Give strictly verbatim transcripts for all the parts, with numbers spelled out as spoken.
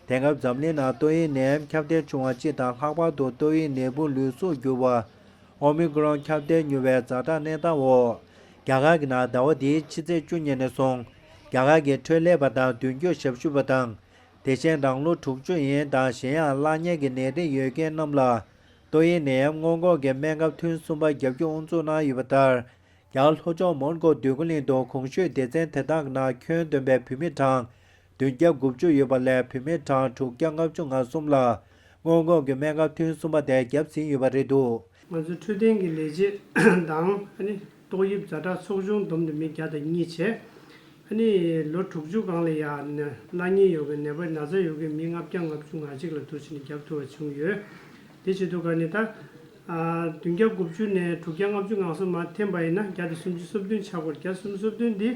དེང་སྐབས་འཛམ་གླིང་ནང་ཏོག་དབྱིབས་ནད་ཡམས་ཁྱབ་གདལ་བྱུང་བ་སྤྱི་དང་ལྷག་པར་དུ་ཏོག་དབྱིབས་ནད་འབུ་ལུས་གསོག་འགྱུར་བ་ཨོ་མི་ཀི་རོན་ཁྱབ་གདལ་མྱུར་བའི་ཛ་དྲག་གནས་སྟངས་འོག་རྒྱ་གར་གྱི་ནང་ཟླ་བ་འདིའི་ཕྱི་ཚེས་བཅུ་ཉིན་ནས་བཟུང་རྒྱ་གར་གྱི་འཕྲོད་ལས་པ་དང་མདུན་སྐྱོད་ཞབས་ཞུ་བ་དང་། དེ་བཞིན་རང་ལོ་དྲུག་ཅུ་ཡན་དང་གཞན་ཡང་བླ་གཉན་གྱི་ནད་རིགས་ཡོད་མཁན་རྣམས་ལ་ཏོག་དབྱིབས་ནད་ཡམས་སྔོན་འགོག་གི་སྨན་ཁབ་ཐུན་གསུམ་པ་རྒྱབ་སྐྱོར་དབུ་འཛུགས་གནང་ཡོད་པ་ལྟར། རྒྱ་གར་ལྷོ་ཕྱོགས་མོན་གྷོ་འདོད་རྒུ་གླིང་དུ་གོང་ཞུས་སྡེ་ཚན་དེ་དག་གི་ནང་ཁྱོན་བསྡོམས་པའི་བོད་མི་གྲངས་བདུན་བརྒྱ་དགུ་བཅུ་ཡོད་པ་ལས་བོད་མི་གྲངས་དྲུག་བརྒྱ་ལྔ་བཅུ་ང་གསུམ་ལ་སྔོན་འགོག་གི་སྨན་ཁབ་ཐུན་གསུམ་པ་དེ་བརྒྱབ་ཟིན་ཡོད་པ་རེད་འདུག། ང་ཚོའི་འཕྲོད་བསྟེན་གྱི་ལས་བྱེད་དང་ཨ་ནི་ཏོག་དབྱིབས་ཛ་དྲག་ཚོགས་ཆུང་བསྡོམས་ཏེ་མི་བརྒྱ་དང་གཉིས་བྱས། ཨ་ནི་ལོ་དྲུག་ཅུ་སྒང་ལ་ཡ་ནི་བླ་གཉན་ཡོད་པའི་ནད་པ་ན་ཚ་ཡོད་མཁན་མི་ལྔ་བརྒྱ་ལྔ་བཅུ་ང་གཅིག་ལ་བསྡུར་བྱས་ནས་བརྒྱབ་ཐུབ་པ་བྱུང་ཡོད། དེ་བྱེད་དུས་ག་ནི་ད་ཨ་བདུན་བརྒྱ་དགུ་བཅུ་ནས་དྲུག་བརྒྱ་ལྔ་བཅུ་ང་གསུམ་མར་འཐེན་པ་ཡིན་ན་བརྒྱ་དང་སུམ་ཅུ་སོ་བདུན་ཆགས་དགོས། བརྒྱ་སུམ་ཅུ་སོ་བདུན་འདི་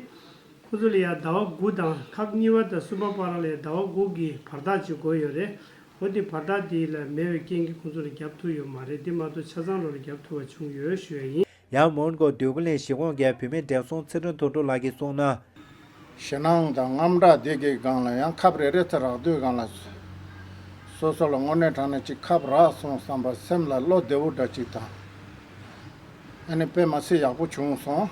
ཁོ་ཚོ་ལ་ཡ་ཟླ་བ་དགུ་དང་ཁབ་གཉིས་པ་དང་གསུམ་པ་བར་ལ་ཡ་ཟླ་བ་དགུ་གི་བར་ཐག་ཅིག་དགོས་ཡོད་རེད། འོ་དེ་བར་ཐག་དེ་ལ་མེད་པའི་རྐྱེན་གྱིས་ཁོང་ཚོ་ལ་བརྒྱབ་ཐུབ་ཡོད་མ་རེད། དེ་མ་གཏོགས་ཆ་ཚང་ལོ་ལ་བརྒྱབ་ཐུབ་པ་བྱུང་ཡོད་ཞུ་ཡ་ཡིན། ཡང་མོན་གྷོ་འདོད་རྒུ་གླིང་གཞིས་ཁོངས་ཀྱི་བུད་མེད་བགྲེས་སོང་ཚེ་རིང་དོན་གྲུབ་ལགས་ཀྱིས་གསུངས་ན། ཞེད་སྣང་དང་དངངས་སྐྲག་དེ་གའི་སྒང་ལ་ཡང་ཁབ་རེ་རེ་ཚེ་རག་དུས་སྒང་ལ། སོ་སོ་ལ་དངོས་གནས་དྲང་གནས་ཅིག་ཁབ་རག་སོང་བསམ་པ་སེམས་ལ་བློ་བདེ་བོ་འདྲ་ཅིག་དང་། ཨ་ནི་དཔེ་མ་སྲིད་ཡག་པོ་བྱུང་སོང་།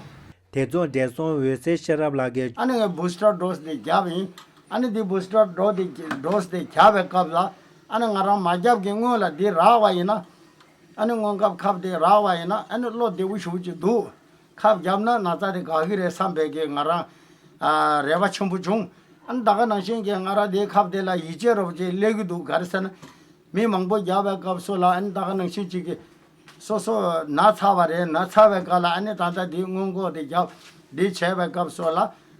དེ་མཚུངས་བགྲེས་སོང་འོད་ཟེར་ཤེས་རབ་ལགས་ཀྱིས། ཨ་ནི་ངས་བུ་སི་ཊར་ཌོ་སི་དེ་བརྒྱབ་ཡིན། ཨ་ནི་དེ་བུ་སི་ཊར་ཌོ་སི་དེ་ཌོ་སི་དེ་བརྒྱབ་པའི་སྐབས་ལ་ཨ་ནི་ང་རང་མ་བརྒྱབ་ཀྱི་སྔོན་ལ་དེ་རག་པ་ཡིན་ན། ཨ་ནི་སྔོན་ཁབ་ཁབ་དེ་རག་པ་ཡིན་ན་ཨ་ནི་བློ་བདེ་བོ་ཞེ་པོ་ཅིག་འདུག། ཁབ་བརྒྱབ་ན་ན་ཚ་དེ་འགག་གི་རེད་བསམ་པའི་གི་ང་རང་ཨ་རེ་བ་ཆེན་པོ་བྱུང་། ཨ་ནི་ད་ག་ནང་བཞིན་གྱི་ང་རང་དེའི་ཁབ་དེ་ལ་ཡིད་ཆེས་རོབ་ཅིག་སླེབས་ཀྱི་འདུག། ག་རེ་ཟེར་ན། མི་མང་པོ་བརྒྱབ་པའི་སྐབས་སུ་ལ་ཨ་ནི་ད་ག་ནང་བཞིན་ཅིག་གི་སོ་སོ་ན་ཚ་བ་རེད། ན་ཚ་བའི་སྐབས་ལ་ཨ་ནི་ད་ལྟ་འདི་སྔོན་འགོག་དེ་བརྒྱབ་འདི་བྱས་པའི་སྐབས་སུ་ལ་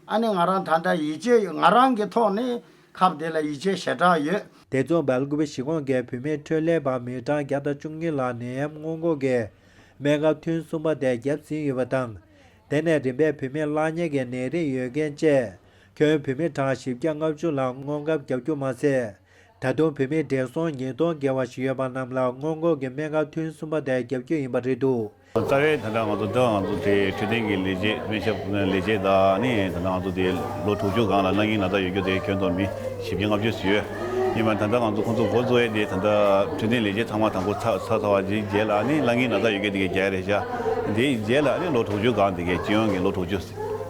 ཨ་ནི་ང་རང་ད་ལྟ་ཡིད་ཆེས་ང་རང་གི་ཐོག་ནས་ཁབ་དེ་ལ་ཡིད་ཆེས་ཞེ་དྲག་ཡོད། དེ་མཚུངས་སྦེལ་ཀུ་པེ་གཞིས་ཁོངས་ཀྱི་བུད་མེད་འཕྲོད་ལས་པ་མི་གྲངས་བརྒྱ་དང་བཅུ་གཉིས་ལ་ནད་ཡམས་སྔོན་འགོག་གི་སྨན་ཁབ་ཐུན་གསུམ་པ་དེ་བརྒྱབ་ཟིན་ཡོད་པ་དང་། དེ་ནས་རིམ་པས་བུད་མེད་བླ་གཉན་གྱི་ནད་རིགས་ཡོད་མཁན་བཅས་ཁྱོན་བུད་མེད་གྲངས་བཞི་བརྒྱ་ལྔ་བཅུ་ལ་སྔོན་ཁབ་བརྒྱབ་རྒྱུ་མ་ཟད། ད་དུང་བུད་མེད་བགྲེས་སོང་ཉིས་སྟོང་བརྒལ་བ་ཞིག་ཡོད་པ་རྣམས་ལ་སྔོན་འགོག་གི་སྨན་ཁབ་ཐུན་གསུམ་པ་དེ་བརྒྱབ་རྒྱུ་ཡིན་པ་རེད་འདུག། རྩ་བའི་ད་ལྟ་ང་ཚོ་ད་ང་ཚོ་དེ་འཕྲོད་བསྟེན་གྱི་ལས་བྱེད་སྨན་ཞབས་ལས་བྱེད་དང་ནི་ད་ལྟ་ང་ཚོ་དེ་ལོ་དྲུག་ཅུ་སྒང་ལ་སླ་ངའི་ན་ཚ་ཡོད་རྒྱུ་དེ་ཁྱོན་བསྡོམས་མི་བཞི་བརྒྱ་ལྔ་བཅུ་ཙམ་ཡོད། ཡིན་པ་ད་ལྟ་ང་ཚོ་ཁོང་ཚོ་འགོ་བཙུགས་ཡས་དེ་ད་ལྟ་འཕྲོད་བསྟེན་ལས་བྱེད་ཚང་མ་དང་པོ་ཚར་ཚར་ཚར་བ་དེའི་རྗེས་ལ་ནི་སླ་ངའི་ན་ཚ་ཡོད་མཁན་དེ་གའི་བརྒྱ་རེད་ཤག། དེའི་རྗེས་ལ་ནི་ལོ་དྲུག་ཅུ་སྒང་དེ་གའི་སྤྱི་ཡོངས་ཀྱི་ལོ་དྲུག་ཅུ་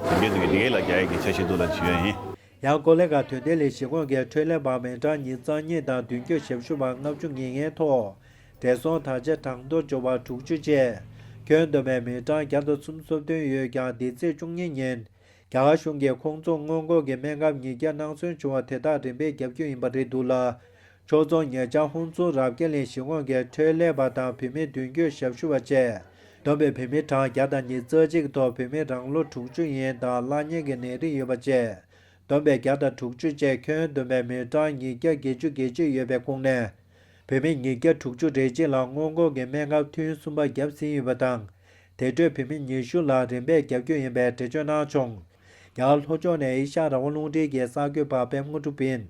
དེ་གའི་དེ་གའི་དེ་གའི་ལ་རྒྱག་ཡས་ཀྱི་འཆར་གཞི་འདུག་ལ་བྱེད་ཡོད་ཡིན། ཡང་ཀོ་ལི་གྷལ་དོན་ལྡན་གླིང་གཞིས་ཁོངས་ཀྱི་འཕྲོད་ལས་པ་མི་གྲངས་ཉིས་རྩ་གཉིས་དང་མདུན་སྐྱོད་ཞབས་ཞུ་བ་ལྔ་བཅུ་ང་ལྔའི་ཐོག་བགྲེས་སོང་དར་ཆ་གྲངས་ཐོ་བཅུ་བ་དྲུག་ཅུ་བཅས་ཁྱོན་བསྡོམས་པའི་མི་གྲངས་བརྒྱ་དང་སུམ་ཅུ་སོ་བདུན་ཡོད་ཀྱང་འདི་ཚེས་བཅུ་གཉིས་ཉིན་རྒྱ་གར་གཞུང་གིས་ཁོང་ཚོར་སྔོན་འགོག་གི་སྨན་ཁབ་ཉིས་བརྒྱ་གནང་སྲོལ་བྱུང་བ་དེ་དག་རིམ་པས་བརྒྱབ་རྒྱུ་ཡིན་པ་རེད་འདུག་ལ། ཕྱོགས་མཚུངས་ཉེ་ཆར་ཧུན་སུར་རབ་རྒྱས་གླིང་གཞིས་ཁོངས་ཀྱི་འཕྲོད་ལས་པ་དང་བུད་མེད་མདུན་སྐྱོད་ཞབས་ཞུ་བ་བཅས་བསྡོམས་པའི་བུད་མེད་གྲངས་བརྒྱ་དང་ཉི་ཤུ་རྩ་གཅིག་གི་ཐོག་བུད་མེད་རང་ལོ་དྲུག་ཅུ་ཡན་དང་བླ་གཉན་གྱི་ནད་རིགས་ཡོད་པ་བཅས་བསྡོམས་པའི་བརྒྱ་དང་དྲུག་ཅུ་བཅས་ཁྱོན་བསྡོམས་པའི་མི་གྲངས་ཉིས་བརྒྱ་བརྒྱད་ཅུ་གྱ་གཅིག་ཡོད་པའི་ཁོངས་ནས། བུད་མེད་ཉིས་བརྒྱ་དྲུག་ཅུ་རེ་གཅིག་ལ་སྔོན་འགོག་གི་སྨན་ཁབ་ཐུན་གསུམ་པ་བརྒྱབ་ཟིན་ཡོད་པ་དང་། དེ་འཕྲོས་བུད་མེད་ཉི་ཤུ་ལ་རིམ་པས་བརྒྱབ་རྒྱུ་ཡིན་པའི་འགྲེལ་བརྗོད་གནང་བྱུང་། རྒྱ་གར་ལྷོ་ཕྱོགས་ནས་ཨེ་ཤ་ཡ་རང་དབང་རླུང་འཕྲིན་གྱི་གསར་འགོད་པ་པད་མ་དངོས་གྲུབ་ཡིན།